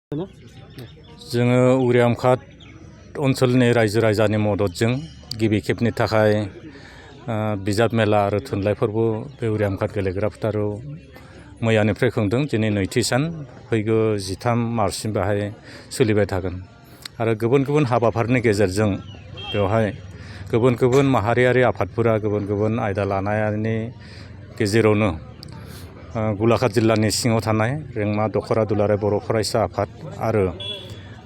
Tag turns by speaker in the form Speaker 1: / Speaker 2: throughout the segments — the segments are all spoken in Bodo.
Speaker 1: जोङो उरियामघाट ओनसोलनि रायजो राजानि मददजों गिबि खेबनि थाखाय बिजाब मेला आरो थुनलाइ फोरबो बे उरियामघाट गेलेग्रा फोथाराव मैयानिफ्राय खुंदों। दिनै नैथि सान, फैगौ 13 मार्चसिम बाहाय सोलिबाय थागोन आरो गुबुन गुबुन हाबाफारिनि गेजेरजों बेवहाय गुबुन गुबुन माहारियारि आफादफोरा गुबुन गुबुन आयदा लानायनि गेजेरावनो गलाघाट जिल्लानि सिङाव थानाय रेंमा दख'र दुलाराय बर' फरायसा आफाद आरो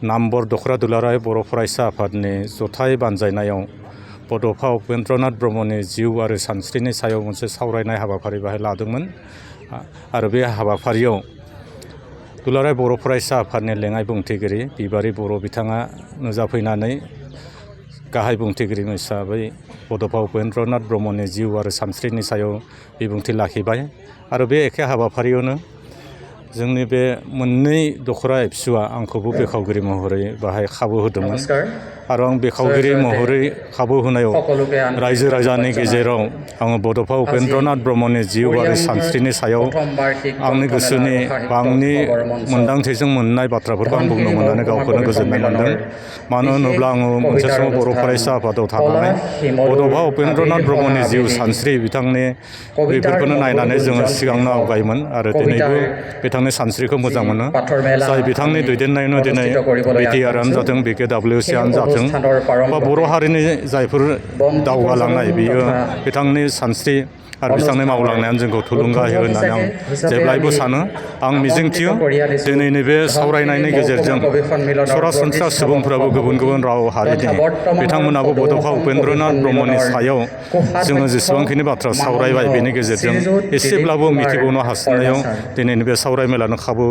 Speaker 1: नाम्बर दख'र दुलाराय बर' फरायसा आफादनि जथाय बानजायनायाव बड'फा उपेन्द्रनाथ ब्रह्मनि जिउ आरो सानस्रिनि सायाव मोनसे सावरायनाय हाबाफारि बाहाय लादोंमोन आरो बे हाबाफारियाव दुलाराय बर' फरायसा आफादनि लेङाइ बुंथिगिरि बिबारि बर' बिथाङा नुजाफैनानै गाहाय बुंथिगिरि हिसाबै बड'फा उपेन्द्रनाथ ब्रह्मनि जिउ आरो सानस्रिनि सायाव बिबुंथि लाखिबाय आरो बे एखे हाबाफारियावनो जोंनि बे मोननै दख'रा एबसुआ आंखौबो बेखावगिरि महरै बाहाय खाबु होदोंमोन आरो आं बेखावगिरि महरै खाबु होनायाव रायजो राजानि गेजेराव आङो बड'फा उपेन्द्रनाथ ब्रह्मनि जिउ आरो सानस्रिनि सायाव आंनि गोसोनि बा आंनि मोन्दांथिजों मोननाय बाथ्राफोरखौ आं बुंनो मोननानै गावखौनो गोजोननाय मोनदों। मानो होनोब्ला आङो मोनसे समाव बर' फरायसा आफादाव थानानै बड'फा उपेन्द्रनाथ ब्रह्मनि जिउ सानस्रि बिथांनि बेफोरखौनो नायनानै जोङो सिगांनो आवगायोमोन आरो दिनैबो बिथांनि सानस्रिखौ मोजां मोनो। जाय बिथांनि दैदेननायावनो दिनै बिटिआरआनो जाथों BKWCआनो जाथों बा बर' हारिनि जायफोर दावगालांनाय बियो बिथांनि सानस्रि आरो बिथांनि मावलांनायानो जोंखौ थुलुंगा होयो होननानै आं जेब्लायबो सानो। आं मिजिंथियो दिनैनि बे सावरायनायनि गेजेरजों सरासनस्रा सुबुंफोराबो गुबुन गुबुन राव हारिनि बिथांमोनाबो बड'फा उपेन्द्रनाथ ब्रह्मनि सायाव जोङो जेसेबांखिनि बाथ्रा सावरायबाय बेनि गेजेरजों एसेब्लाबो मिथिबावनो हास्थायनायाव दिनैनि बे सावरायमेलानो खाबु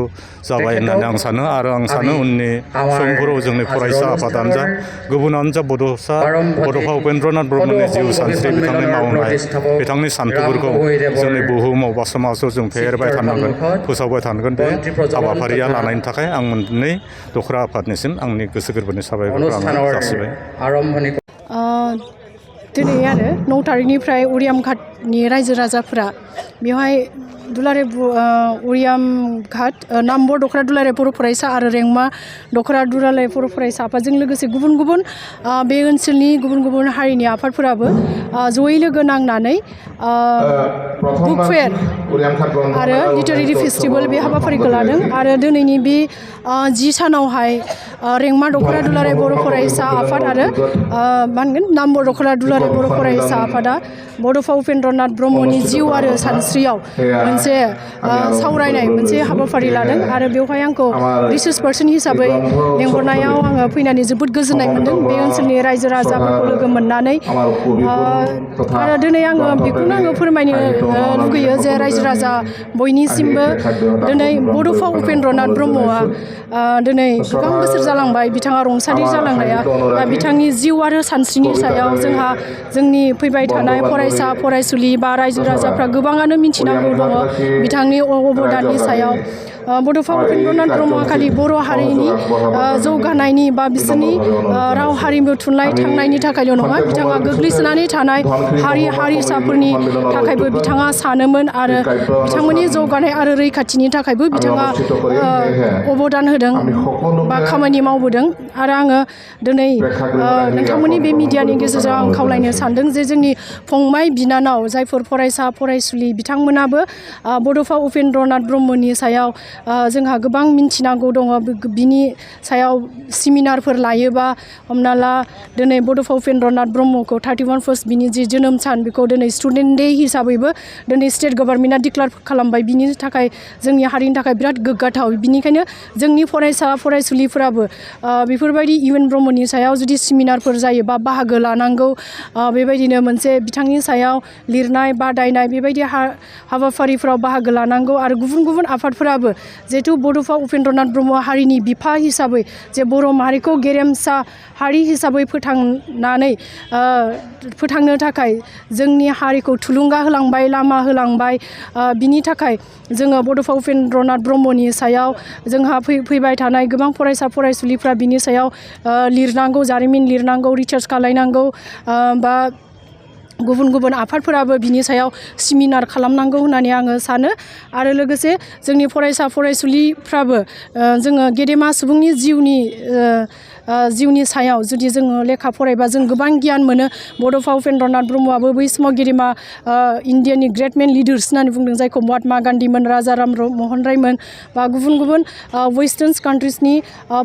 Speaker 1: जाबाय होननानै आं सानो आरो आं सानो उननि समफोराव जोंनि फरायसा आफादानो जा गुबुनानो जा बड'फा उपेन्द्रनाथ ब्रह्मनि जिउ सानस्रि बिथांनि मावनाय बिथांनि सान्थौफोरखौ जोंनि बुहुमाव बा समाजाव जों फेहेरबाय थानांगोन, फोसावबाय थानांगोन। बे हाबाफारिया लानायनि थाखाय आं मोननै दख'रा आफादनिसिम आंनि गोसो गोरबोनि साबायखरखौ आं जासिबाय।
Speaker 2: दिनै आरो 9 थारिखनिफ्राय उरियामघाटनि रायजो राजाफोरा बेवहाय दुलाराय उरियामघाट नाम्बर दख'र दुलाराय बर' फरायसा आरो रेंमा दख'र दुलाराय बर' फरायसा आफादजों लोगोसे गुबुन गुबुन बे ओनसोलनि गुबुन गुबुन हारिनि आफादफोराबो जयै लोगो नांनानै बुक फेयार आरो लिटारेरि फेस्टिभेल बे हाबाफारिखौ लादों आरो दिनैनि बे 10 सानावहाय रेंमा दख'र दुलाराय बर' फरायसा आफाद आरो मा होनगोन नाम्बर दख'र दुलाराय बर' फरायसा आफादा बड'फा उपेन्द्रनाथ ब्रह्मनि जिउ आरो सानस्रियाव मोनसे सावरायनाय मोनसे हाबाफारि लादों आरो बेवहाय आंखौ रिसार्च पार्सन हिसाबै लेंहरनायाव आङो फैनानै जोबोद गोजोननाय मोन्दों बे ओनसोलनि रायजो राजाफोरखौ लोगो मोननानै आरो दिनै आङो बेखौनो फोरमायनो लुगैयो जे रायजो राजा बयनिसिमबो दिनै बड'फा उपेन्द्रनाथ ब्रह्मआ दिनै गोबां बोसोर जालांबाय बिथाङा रुंसारि जालांनाया बिथांनि जिउ आरो सानस्रिनि सायाव जोंहा जोंनि फैबाय थानाय फरायसा फरायसुलि बा रायजो राजाफ्रा गोबाङानो मिथिनांगौ दङ बिथांनि अबदाननि सायाव। बड'फा उपेन्द्रनाथ ब्रह्मआ खालि बर' हारिनि जौगानायनि बा बिसोरनि राव हारिमु थुनलाइ थांनायनि थाखायल' नङा, बिथाङा गोग्लैसोनानै थानाय हारिसाफोरनि थाखायबो बिथाङा सानोमोन आरो बिथांमोननि जौगानाय आरो रैखाथिनि थाखायबो बिथाङा अबदान होदों बा खामानि मावबोदों। आरो आङो दिनै नोंथांमोननि बे मिडियानि गेजेरजों आं खावलायनो सानदों जे जोंनि फंबाय बिनानाव जायफोर फरायसा फरायसुलि बिथांमोनाबो बड'फा उपेन्द्रनाथ ब्रह्मनि सायाव जोंहा गोबां मिन्थिनांगौ दङ। बिनि सायाव सेमिनारफोर लायोबा हमना ला दिनै बड'फा उपेन्द्रनाथ ब्रह्मखौ 31 बिनि जि जोनोम सान बेखौ दिनै स्टुडेन्ट डे हिसाबैबो दिनै स्टेट गभर्नमेन्टआ डिक्लेयार खालामबाय। बिनि थाखाय जोंनि हारिनि थाखाय बिराद गोग्गाथाव। बिनिखायनो जोंनि फरायसा फरायसुलिफोराबो बेफोरबायदि इउएन ब्रह्मनि सायाव जुदि सेमिनारफोर जायोबा बाहागो लानांगौ। बेबायदिनो मोनसे बिथांनि सायाव लिरनाय बादायनाय बेबायदि हाबाफारिफोराव बाहागो लानांगौ आरो गुबुन गुबुन आफादफोराबो जिहेथु बड'फा उपेन्द्रनाथ ब्रह्म हारिनि बिफा हिसाबै जे बर' माहारिखौ गेरेमसा हारि हिसाबै फोथांनो थाखाय जोंनि हारिखौ थुलुंगा होलांबाय, लामा होलांबाय। बिनि थाखाय जोङो बड'फा उपेन्द्रनाथ ब्रह्मनि सायाव जोंहा फैबाय थानाय गोबां फरायसा फरायसुलिफ्रा बिनि सायाव लिरनांगौ, जारिमिन लिरनांगौ, रिसार्च खालायनांगौ बा गुबुन गुबुन आफादफोराबो बिनि सायाव सेमिनार खालामनांगौ होननानै आङो सानो आरो लोगोसे जोंनि फरायसा फरायसुलिफ्राबो जोङो गेदेमा सुबुंनि जिउनि सायाव जुदि जोङो लेखा फरायबा जों गोबां गियान मोनो बड'फा उपेन्द्रनाथ ब्रह्मआबो बै समाव गेदेमा इण्डियानि ग्रेट मेन लिडार्स होननानै बुंदों जायखौ महात्मा गान्धीमोन राजाराम महन रायमोन बा गुबुन गुबुन वेस्टार्न कान्ट्रिसनि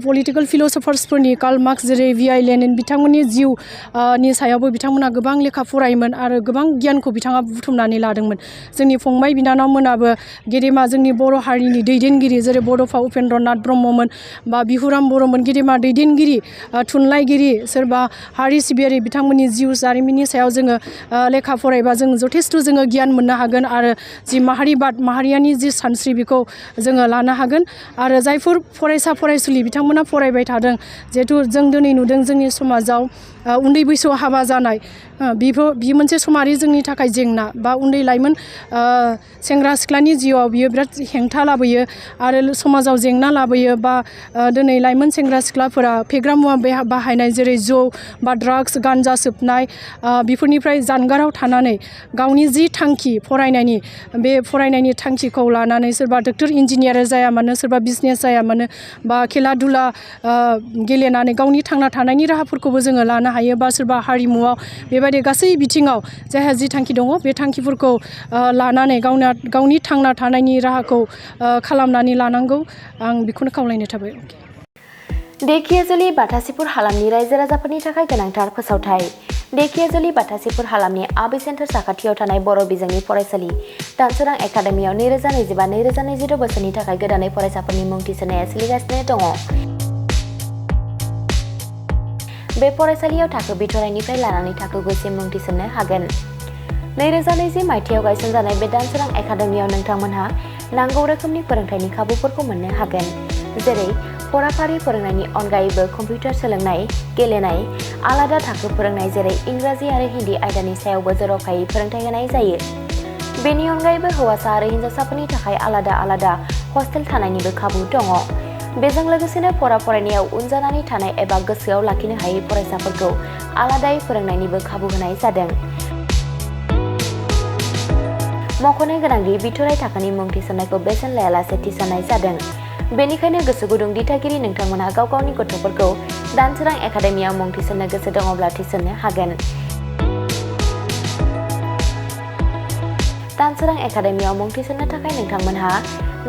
Speaker 2: पलिटिकेल फिल'सफार्सफोरनि कार्ल मार्क्स जेरै V.I. लेनिन बिथांमोननि जिउनि सायावबो बिथांमोना गोबां लेखा फरायोमोन आरो गोबां गियानखौ बिथाङा बुथुमनानै लादोंमोन जोंनि फंबाय बिनानावमोनाबो गेदेमा जोंनि बर' हारिनि दैदेनगिरि जेरै बड'फा उपेन्द्रनाथ ब्रह्ममोन बा बिहुराम बर'मोन गेदेमा दैदेनगिरि थुनलाइगिरि सोरबा हारि सिबियारि बिथांमोननि जिउ जारिमिननि सायाव जोङो लेखा फरायबा जों जथेस्थ' जोङो गियान मोननो हागोन आरो जि माहारियानि जि सानस्रि बेखौ जोङो लानो हागोन आरो जायफोर फरायसा फरायसुलि बिथांमोना फरायबाय थादों जिहेथु जों दिनै नुदों जोंनि समाजाव उन्दै बैसोआव हाबा जानाय बियो मोनसे समारि जोंनि थाखाय जेंना बा उन्दै लाइमोन सेंग्रा सिख्लानि जिउआव बियो बिराद हेंथा लाबोयो आरो समाजाव जेंना लाबोयो बा दिनै लाइमोन सेंग्रा सिख्लाफोरा फेग्रा मुवा बाहायनाय जेरै जौ बा ड्राग्स गान्जा सोबनाय बेफोरनिफ्राय जानगाराव थानानै गावनि जि थांखि फरायनायनि बे फरायनायनि थांखिखौ लानानै सोरबा डक्टर इन्जिनियार जाया मानो सोरबा बिजनेस जाया मानो बा खेला दुला गेलेनानै गावनि थांना थानायनि राहाफोरखौबो जोङो लानो हायो बा सोरबा हारिमुआव बेबायदि गासै बिथिङाव जायहा जि थांखि दङ बे थांखिफोरखौ लानानै गावनि थांना थानायनि राहाखौ खालामनानै लानांगौ आं बेखौनो खावलायनो थाबाय
Speaker 3: देखियाजुलि बाथासिपुर हालामनि रायजो राजाफोरनि थाखाय गोनांथार फोसावथाय देखियाजुलि बाथासिपुर हालामनि आबै सेन्टार साखाथियाव थानाय बर' बिजोंनि फरायसालि दानसोरां एकाडेमियाव 2025-2026 बोसोरनि थाखाय गोदानै फरायसाफोरनि मुं थिसननाया सोलिगासिनो दङ। बे फरायसालियाव थाखो बिथराइनिफ्राय लानानै थाखो 9 सिम मुं थिसननो हागोन। 2020 मायथाइयाव गायसनजानाय बे दानसोरां एकाडेमियाव नोंथांमोनहा नांगौ रोखोमनि फोरोंथायनि खाबुफोरखौ मोननो हागोन जेरै फराफारि फोरोंनायनि अनगायैबो कम्पिउटार सोलोंनाय गेलेनाय आलादा थाखो फोरोंनाय जेरै इंराजि आरो हिन्दी आयदानि सायावबो जर'खायै फोरोंथाय होनाय जायो। बेनि अनगायैबो हौवासा आरो हिन्जावसाफोरनि थाखाय आलादा हस्टेल थानायनिबो खाबु दङ। बेजों लोगोसेनो फरायनायाव उन जानानै थानाय एबा गोसोआव लाखिनो हायै फरायसाफोरखौ आलादायै फोरोंनायनिबो खाबु होनाय जादों। मख'नो गोनांदि बिथराइ थाखोनि मुं थिसननायखौ बेसेन लायालासे थिसननाय जादों। बेनिखायनो गोसो गुदुं दिथागिरि नोंथांमोनहा गाव गावनि गथ'फोरखौ दानसोरां एकाडेमियाव मुं थिसननो गोसो दङब्ला थिसननो हागोन। दानसोरां एकाडेमियाव मुं थिसननो थाखाय नोंथांमोनहा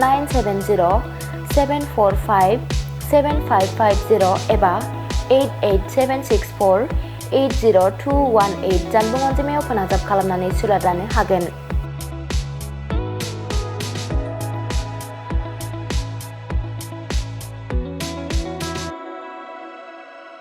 Speaker 3: 9704575550 एबा 88764802118 जानबुं अनजिमायाव फोनांजाब खालामनानै सुलाद लानो हागोन।